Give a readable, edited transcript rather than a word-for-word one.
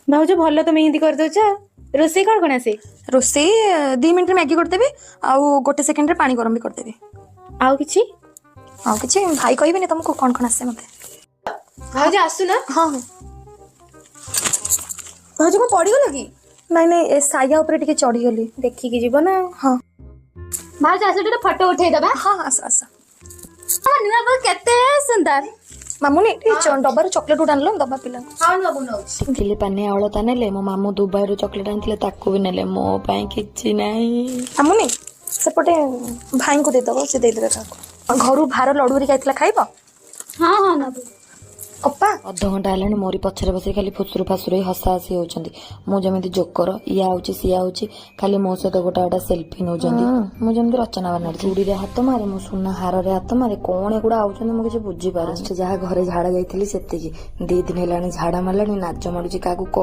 ଭାଉଜ, ଭଲ ତ ମେହେନ୍ଦି କରିଦଉଛ। ରୋଷେଇ କଣ କଣ ଆସେ? ରୋଷେଇ 2 ମିନିଟ୍ରେ ମ୍ୟାଗି କରିଦେବି ଆଉ ଗୋଟେ ସେକେଣ୍ଡରେ ପାଣି ଗରମ ବି କରିଦେବି। ଆଉ କିଛି? ଆଉ କିଛି ଭାଇ କହିବେନି ତମକୁ କଣ କଣ ଆସେ ମତେ। ଭାଉଜ, ଆସୁନା। ହଁ। ଭାଉଜ, କଣ ପଡିଗଲ କି? ନାଇଁ, ଏ ସାଇଆ ଉପରେ ଟିକେ ଚଢିଗଲି। ଦେଖିକି ଯିବ ନା। ହଁ। ଭାଉଜ, ଆସ, ଟିକେ ଫଟୋ ଉଠେଇଦବା। ହଁ, ଆସ ଆସ। ଆମ ନୂଆ ବୋଉ କେତେ ସୁନ୍ଦର! ମାମୁନି, ଟିକେ ଡବାରୁ ଚକୋଲେଟ୍ ଗୋଟେ ଆଣିଲ, ଦବା ପିଲାଙ୍କୁ। ହଁ, ନୂଆ ବୋଉ ନଉଛି। ଟିକିଲି, ପାନିଆ, ଅଳତା ନେଲେ। ମୋ ମାମୁଁ ଦୁବାଇରୁ ଚକୋଲେଟ୍ ଆଣିଥିଲେ, ତାକୁ ବି ନେଲେ। ମୋ ପାଇଁ କିଛି ନାହିଁ। ମାମୁନି, ସେପଟେ ଭାଇଙ୍କୁ ଦେଇଦବ, ସେ ଦେଇଦେବେ କାହାକୁ। ଘରୁ ଭାର ଲଡୁ ହେରିକା ଯାଇଥିଲା, ଖାଇବ? ହଁ, ନୂଆ ବୋଉ। ଅପା। ଅଧଘଣ୍ଟା ହେଲାଣି ମୋରି ପଛରେ ବସିକି ଖାଲି ଫୁସୁରୁ ଫାସୁରୁ ହେଇ ହସା ହସି ହଉଛନ୍ତି। ମୁଁ ଯେମିତି ଜୋକର, ଇଏ ଆଉଛି, ସିଏ ଆଉଛି, ଖାଲି ମୋ ସହିତ ଗୋଟେ ଗୋଟେ ସେଲ୍ଫି ନଉଛନ୍ତି। ମୁଁ ଯେମିତି ରଚନା ବାନାର୍ଜୀ। ଚୁଡ଼ିରେ ହାତ ମାରେ, ମୁଁ ସୁନା ହାରରେ ହାତ ମାରେ। କଣ ଏଗୁଡ଼ା ଆଉଛନ୍ତି, ମୁଁ କିଛି ବୁଝିପାରୁନି। ଯାହା ଘରେ ଝାଡା ଯାଇଥିଲି ସେତିକି। 2 ଦିନ ହେଲାଣି ଝାଡା ମାରିଲାଣି, ନାଜ ମାଡୁଛି କାହାକୁ।